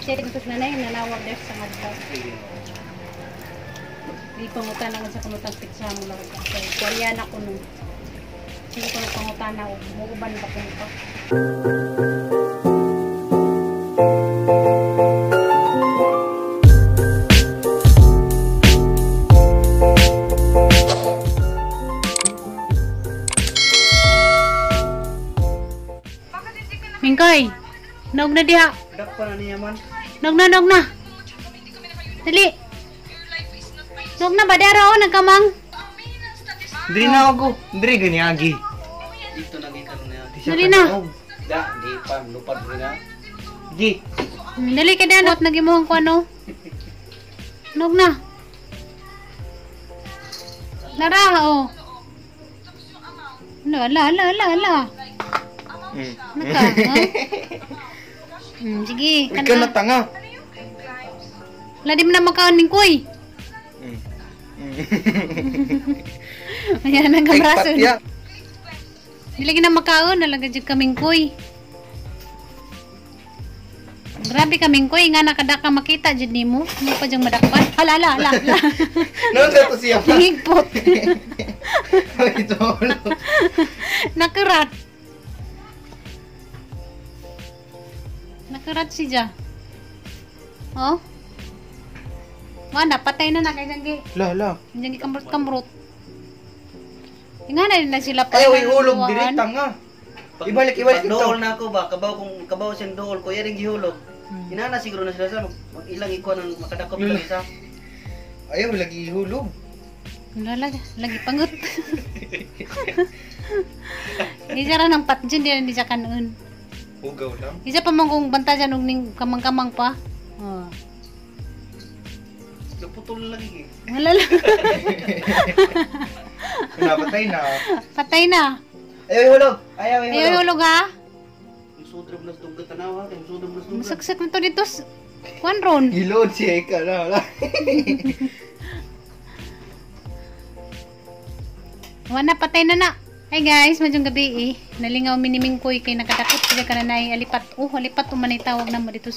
Siya dito sa nanay nanawag dahil sa ngadto. Di pangutana ko sa kumutang pizza mo lang kay Koreana ko no. Sige ko pangutana og muuban ba ko pa. Mingkoy, nog na diha. Dakpa na niya man. Nog na, nog na. Dali. Nog na ba dara o nagkamang? Diri na ako. Diri gani agi. Dito na gikan na. Dali na. Da, di pa lupad na. Gi. Dali ka dyan. Not nagimuhang ko ano. Nog na. Nara o. Ala, ala, ala, ala, ala. Naka, ha? Sige, Ikaw na tanga. Wala di mo na makaon, Mingkoy. Ayan ang kabraso. Patya. Di lagi na makaon, nalaga dyan kaming koy. Grabe kaming koy, nga nakadaka makita dyan ni mo. Hindi pa dyan madakpan. Hala, hala, hala, hala. Noon sa to siya pa. Higpot. Ito. Nakurat. Nakurat siya. Oh? Wala, patay na na kay Janggi. La la. Janggi kamrot-kamrot. Nga na na sila pa. Ayaw ihulog diri tanga. Ibalik ibalik ito. Dool na ako ba, kabaw kung kabaw siyang dool ko, yaring gihulog. Inana siguro na sila sa mag ilang ikuan ang makadakop sa isa. Ayaw lagi ihulog. Wala, lagi pangut. Isa ra ng patjun di na siya kanon. Hugaw lang. Isa pa man kung banta dyan og ning kamang-kamang pa. Oh. Naputol lagi eh. Wala lang. Napatay na. Patay na. Ayaw ihulog. Ayaw ihulog. Ayaw ihulog ha. Yung sudrob na sa dugat tanawa, yung sudrob na sa dugat. Masaksak na to dito. Kuan ron. Hilod siya ikaw na. Wala. Wala, patay na na. Hi guys, madyong gabi eh. Nalingaw minimingkoy kay nakadakot siya ka na nai alipat. Oh, alipat umanay tawag na mo dito.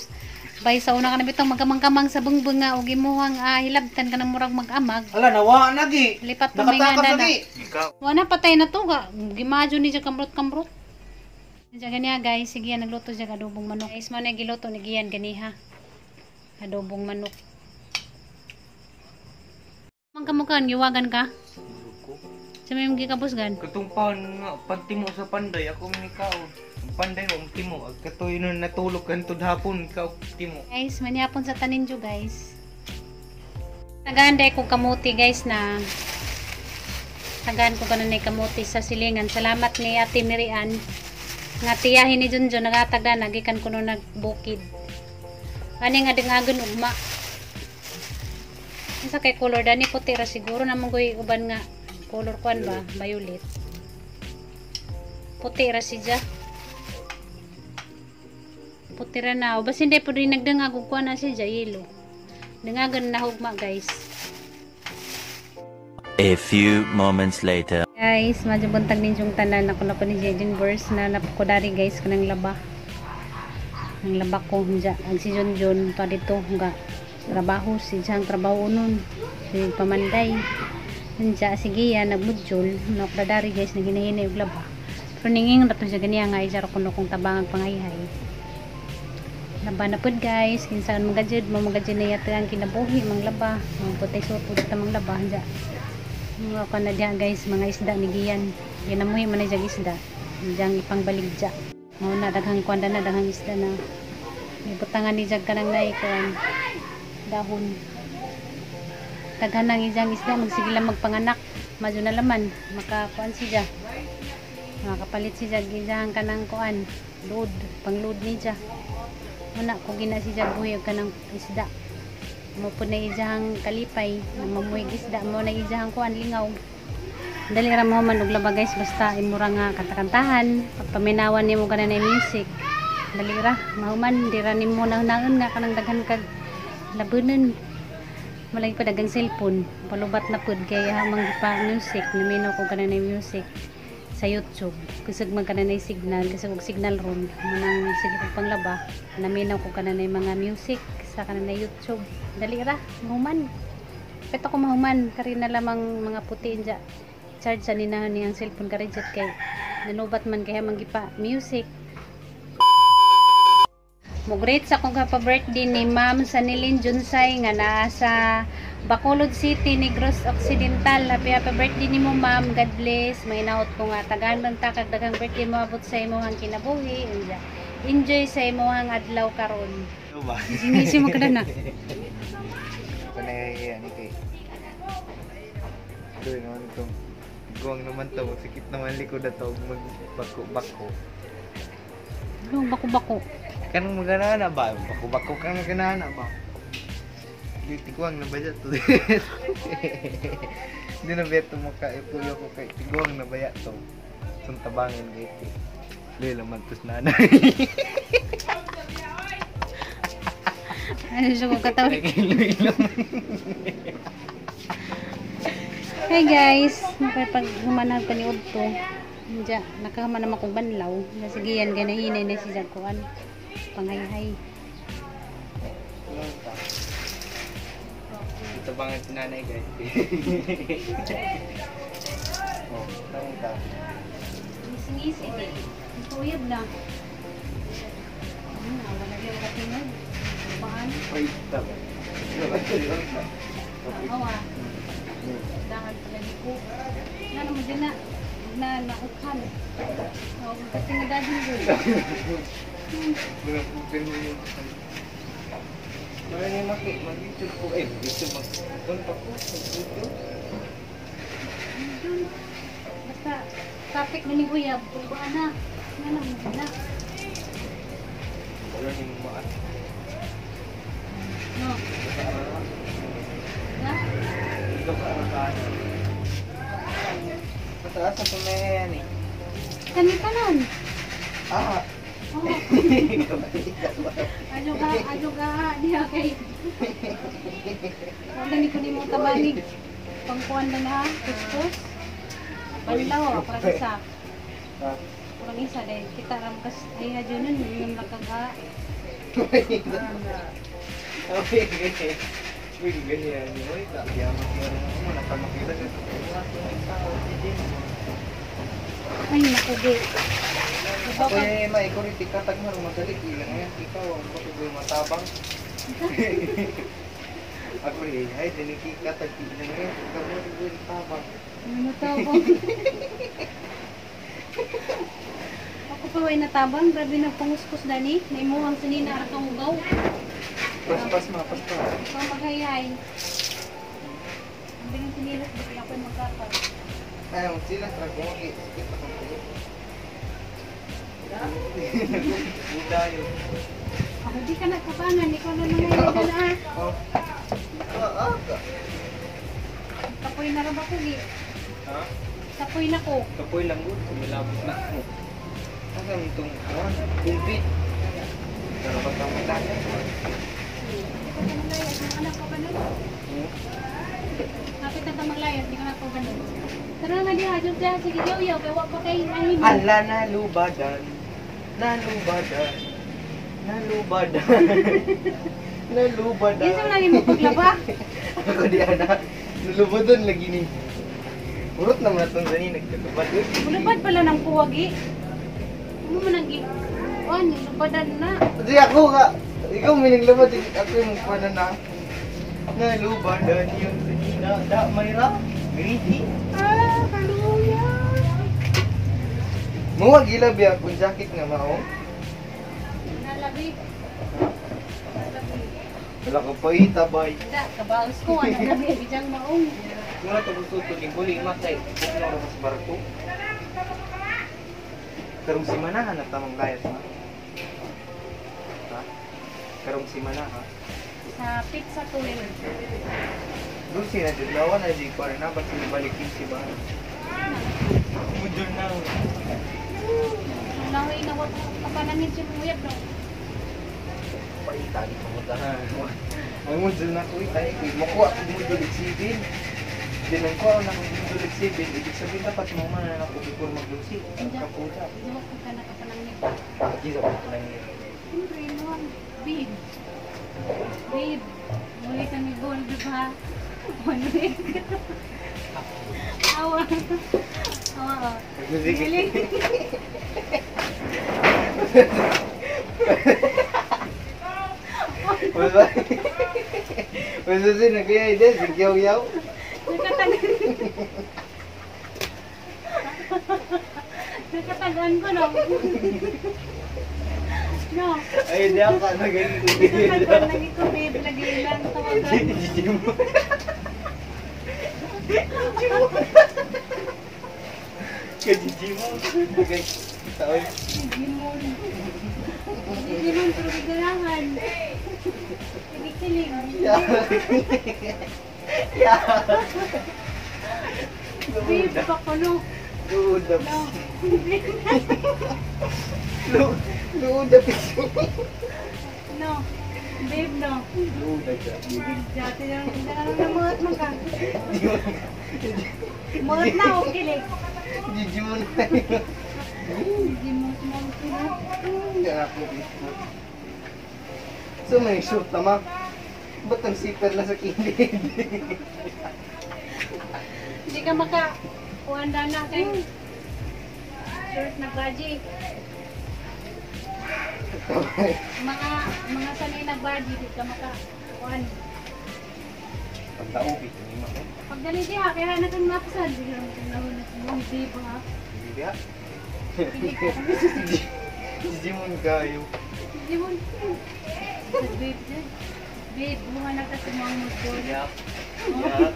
Bay sa una ka na bitong magamang-kamang sa bungbung nga og imuhang hilabtan ka na murag mag-amag. Ala, nawa na gi. Alipat mo may nga Nakatakas na. lagi. Wala, patay na to ga. Gimadyo ni siya kamrot-kamrot. Siya ganiya guys, sige yan, nagluto siya adobong manok. Guys, mo na giluto ni Gian ganiha. Adobong manok. Mang kamukan, giwagan ka? Sa may mga gikabusgan? Katong pan nga pantimo sa panday ako ni kao. Panday mo timo ag katoy nun natulog kantud hapon kao timo. Guys, manihapon sa taninjo guys. Tagaan ko kamuti guys na tagaan ko kanunay kamuti sa silingan. Salamat ni Ate Mirian. Nga tiyahin ni Junjun nagatagda nagikan ko no nagbukid. Ani nga dingagon ugma. Isa kay color dani puti ra siguro namang goy uban nga color kuan ba violet. Puti ra siya. Puti ra na. O basin di po rin nagdangag og kuan na siya yellow. Dangagan na hugma guys. A few moments later. Guys, medyo buntag ninyong tanan. Ako na po ni Jaden Burst na napakudari guys kanang laba. Ang laba ko dya. Ang si John John pa dito nga trabaho si Jang trabaho nun. Si pamanday. Diya sige yan nagmudyol. Nakudari guys na ginahinay og laba. Pero ninging rato siya ganiya nga isara kuno kong tabangag pangayhay. Laba na pud guys, kinsaan magajud, mamagajud na yata ang kinabuhi manglaba, mga putay suot ta manglaba diya. Mga kan na diha guys, mga isda ni Gian. Ginamuhi man na diyang isda. Diyang ipangbaligya. Mao na daghang kuan na daghang isda na. Ibutangan ni diyang kanang naay kuan dahon. Daghan nang ijang isda magsige lang magpanganak. Madyo na laman makakuan siya. Makapalit siya ijang kanang kuan load, pangload ni siya. Una ko gina siya buhi og kanang isda. Mo pud na ijang kalipay, mamuhig isda mo na ijang kuan lingaw. Dali ra mo man og laba guys basta imura nga kanta-kantahan, pagpaminawan nimo kana na music. Dali ra mahuman di ra nimo nahunaon nga kanang daghan kag labunon. Malagi pa dagang cellphone, palubat na pud kay hamang pa music, naminaw ko kana na music. Sa YouTube. Kusog man kananay signal, kasi og signal ron. Manang sige kong panglaba, naminaw ko kananay mga music sa kananay YouTube. Dali ra, mahuman. Peto ko mahuman, kari na lamang mga puti dya. Charge sa nina niyang cellphone kari jet kay nanubat man kaya manggipa music. Mo-greet sa akong pa-birthday ni Ma'am Sanilin Junsay nga naa sa Bacolod City, Negros Occidental. Happy happy birthday nimo, Ma'am. God bless. Mahinaot ko nga tagaan man ta kag daghang birthday mo abot sa imong kinabuhi. Enjoy. Enjoy sa imong adlaw karon. Ano ba? Ngisi mo kada na. Panay ni kay. Doy naman itong guwang naman to, magsikip naman likod na to, magbako-bako. Ano bako-bako? Kanang maganana ba? Bako-bako kang maganana ba? Di tiguang na ba to? Hindi na ba ito makaikuyo ko kay tiguang na ba to? Itong tabangin kay ito. Loy laman tos nanay. Ano siya kong katawa? Loy laman. Hey guys, nakapag humanag pa ni Udto. Diya, nakahaman naman kong banlaw. Sige yan, ganahinay na si Jagkuan. Pangayhay. Tabangan si nanay guys. Oh, tawag ka. Ngisi-ngisi eh. Tuyab na. Ano na, wala yung katingog. Paan? Wait, tama. Oo ah. Dahan palagi ko. Ano mo dyan na? Na naukhan. Oo, kasi nga dahil ko. Wala niya maki, mag-YouTube ko. Eh, mag-YouTube, mag-punta ko. Mag-YouTube. Yun. Basta, topic na ni Uyab. Kung ba na? Ano mo dyan na? Wala niya maat. No. Na? Ikaw ka arakaan. Mataas ang pumayan eh. Kanitanan. Ah! Oh. Ano ka, ano ka, diha kay. Wala ni kunin mo tabanig. Pangkuan na na, kuskus. Banlaw, para isa. Ah. Kurang isa dahil kita ram kas ay ha dyan nun, yung lakaga. Okay, okay. Uy, ganyan. Uy, kaya makira mo. Nakamakita siya. Ay, naku, ge. Ako yung maikulit, ikatag mo, madali. Ilang yan, ikaw, ang bakit yung matabang. Ako rin, ay, diniki katag, ilang yan, ikaw mo rin yung tabang. Ano matabang? Ako pa way natabang, grabe na panguskos dani. Naimuhang sinina ara kang ugaw. Pas, pas, ma, pas pa. Ikaw maghayhay. Ang bilang sinilas, bakit ako yung magkapag. Ay, ang sila, tragong, sikit akong tulo. Buda yun. Ako di ka nagkapangan, ikaw na nangyayari ka na ah. Oh. Ah, ah. Kapoy na rin ako, gi. Ha? Kapoy na ko. Kapoy lang gud, kumilabot na ako. Asa mo itong, ano, kumpi? Pero ba't ang matanya? Hindi ka maglayas, mga anak ko ba nun? Kapit na ka maglayas, di ka na ko ba nun? Tara na diha, jud diha, sige yaw yaw, kay wa pa kay nahimo. Ala, nalubadan. Nalubadan. Nalubadan. Nalubadan. Kinsa man nimo paglaba? Ako di ana. Nalubadan lagi ni. Urot naman atong gani nagkalubad. Lubad pala ng puwagi. Ano man ang gi? Kuan, lubadan na. Di ako ka. Ikaw may naglabad. Ako yung magpana na. Nalubadan yung sanina. Da, mayra. Griti. Ah, kaluya. Muwa gila biya kung jacket nga mao. Nalabi. Nalabi. Wala ka pa itabay. Da, kabaos ko, ano labi, bijang maong. Wala ka gusto to ni Buli matay. Pugno ra sa barko. Karong simana na tamang layas na. Ha? Karong simana ha. Sa pizza tuwing. Dulce na jud lawa na jud ko na ba't sinabalikin si ba. Mudol na. Nahoy na wat kapanangin si Uyab no. Paita di ko ta. Ang mudol na ko itay ko. Makuha ko mudol exhibit. Then ang kuha na kung dulit 7, ibig sabihin dapat mo man na ako before maglusi. Kaputa. Diwa ko ka nakapanangit. Di sa panangit. Siyempre, no. Babe. Babe. Muli kami goal, di ba? 1 week. Awa. Awa. Oh. Sige. Muli. Wala. Wala siya nagkaya ide, sigyaw-yaw. Nakatagan. Nakatagan ko, no? No. Ay, di ako nagay. Nakatagan lagi ko, babe. Lagi lang tawagan. Jijimo. Kajijimo. Okay. Taon. Digimon. Digimon, pero gigarahan. Kilig-kilig. Yeah. Yeah. Babe, pakulo. Luod na. No. Luod na piso. No. Babe, no. Luod na siya. Dati lang, namuot mo ka. Muot na, okay kilig. Jijimo na. Digimon mo sila. Hindi ako biscuit. So may shoot naman. Ba't ang zipper lang sa kilid? Hindi ka maka kuanda na kay short na baji. Mga sanay na baji di ka maka kuan. Pagdaobi, hindi mo. Pagdali diha kaya na kang mapasan di ka naman na mo di ba? Hindi ba? Pili ka. Jijimon kayo. Digimon. Babe, dyan. Babe, buha na ka sa mga motor. Yeah. Yeah.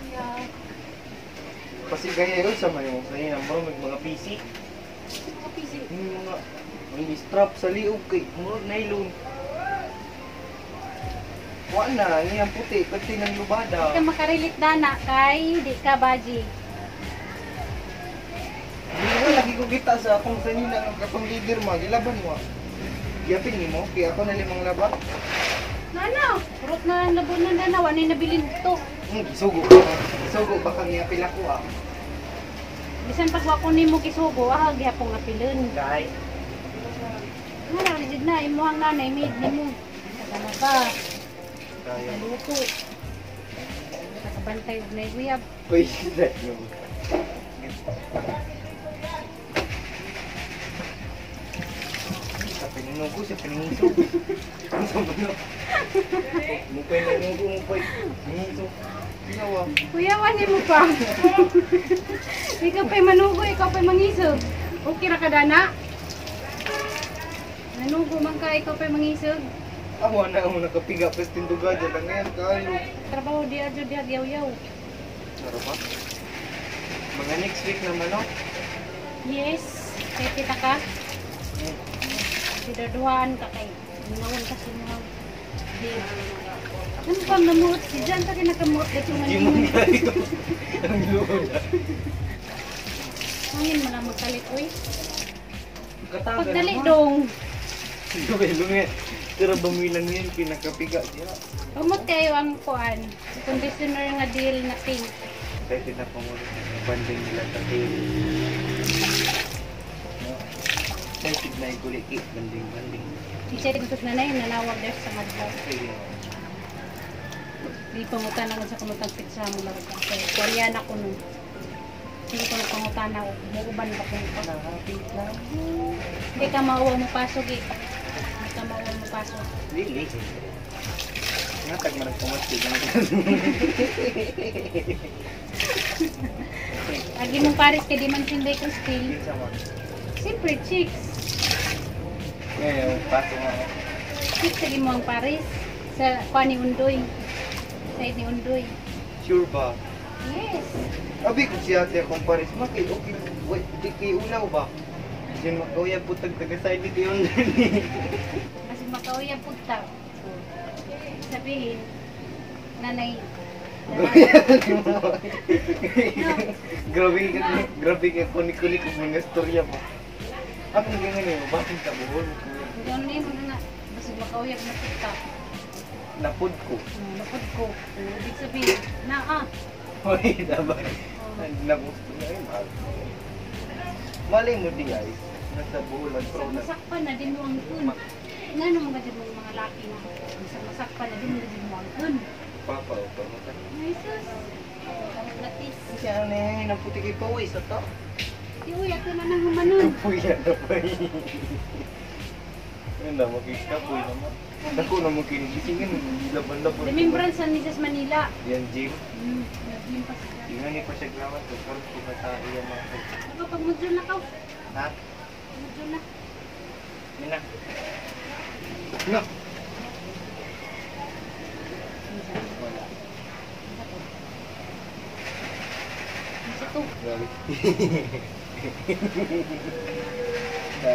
Yeah. Kasi gaya yun sa mayo. Sa inyo, mag mga PC. Mga PC. Yung mga may strap sa liog kay murag nylon. Wa na, ngayang puti, pati ng lubada. Di ka makarelate na kay di ka baji. Hindi mo, lagi ko kita sa akong sanina ng katong leader mo, gilaban mo. Giyapin nimo, kaya ako na limang laba. Ano? Purot na labon na na, wala na nabilin to. Gisugo ka. Gisugo baka ngiyapil ako ah. Bisan pag wako nimo gisugo, ah gihapon nga pilon. Kay. Wala jud na imuhang nanay made nimo. Kasama pa, Kaya. luto. Nakabantay og nay guyab. Uy, no. Sa pininugo, sa piningisog. Ang sa mga. Mupay nanugo, mupay. Ningisog. Ginawa. Kuya, wani mo pa. Ikaw pa'y manugo, ikaw pa'y mangisog. Okay ra ka dana? Nanugo man ka, ikaw pa'y mangisog. Ako na ako nakapiga pa sa tinduga dyan lang ngayon kayo. Trabaho di adyo di yaw-yaw. Ano ba? Mga next week naman, no? Yes, kay kita ka. Sidaduhan ka kay nawon ka sa mga di. Ano pang namuot si Jan ka kinakamuot dito man. Hindi mo kayo. Ang luod. Hangin mo na magkalit oy. Katagal Pagdali naman. dong. Lumay, lumay. Pero bumilang yun, pinakapiga siya. Pamot kayo ang kuan. Conditioner nga deal na pink. Excited na pamulot ng banding nila sa tail. Excited na iguliki, banding banding. Excited ko na na yun, nanawag der sa madlaw. Okay. Di pangutan ako sa kumutang pizza mo lang ka. Kay Korean ako nun. Sige ko pangutan ako, muuban ba kung pa. Nakapit lang. Hindi ka mauwa mo pasok eh. Hindi ka mauwa mo pasok. Really? Nga tag man nagpamati. Lagi mong pares kay di man sinday ko still. Kinsa man? Siyempre, chicks. Ngayon, paso nga. Chicks lagi mo ang pares. Sa kuan ni Undoy. Side ni Undoy. Sure ba? Yes. Abi kung siya ate akong pares, makay okay, wait, di kay ulaw ba? Diyan makauya po tag taga side ni kayo. Kasi makauya po ta. Sabihin, nanay. Grabe ka, grabe ka kunik-kunik og mga istorya mo. Akong ganyan eh, bakit ka buhol? Ano yun, mga nga. Basta makauyab na kita. Napud ko. Napod ko. Oh, ibig sabihin, naa. Hoy, dabay. Oh. Nagusto na yun. Malay mo di ay. Nasa bulan pro na. Masakpan na din mo ang kun. Nga naman ka dyan mo mga laki na. Masakpan na din mo dyan mo ang kun. Papa o pa mo. Ay sus. Latis. Siya na eh, naputi kay pawis ato. Di uy, ato na nang humanon. Kapoy na ba? Ano na, makikapoy naman. Dako na mo kinigisingin, laban-laban. Remembrance sa Mrs. Manila. Yan, Jim. Naglim pa sila. Yung ni pa siya glawan to, karon ko ba sa iya mga Ako, pag mudyo na ka. Ha? Mudyo na. Nina. No. Wala. Isa to. Grabe. Sa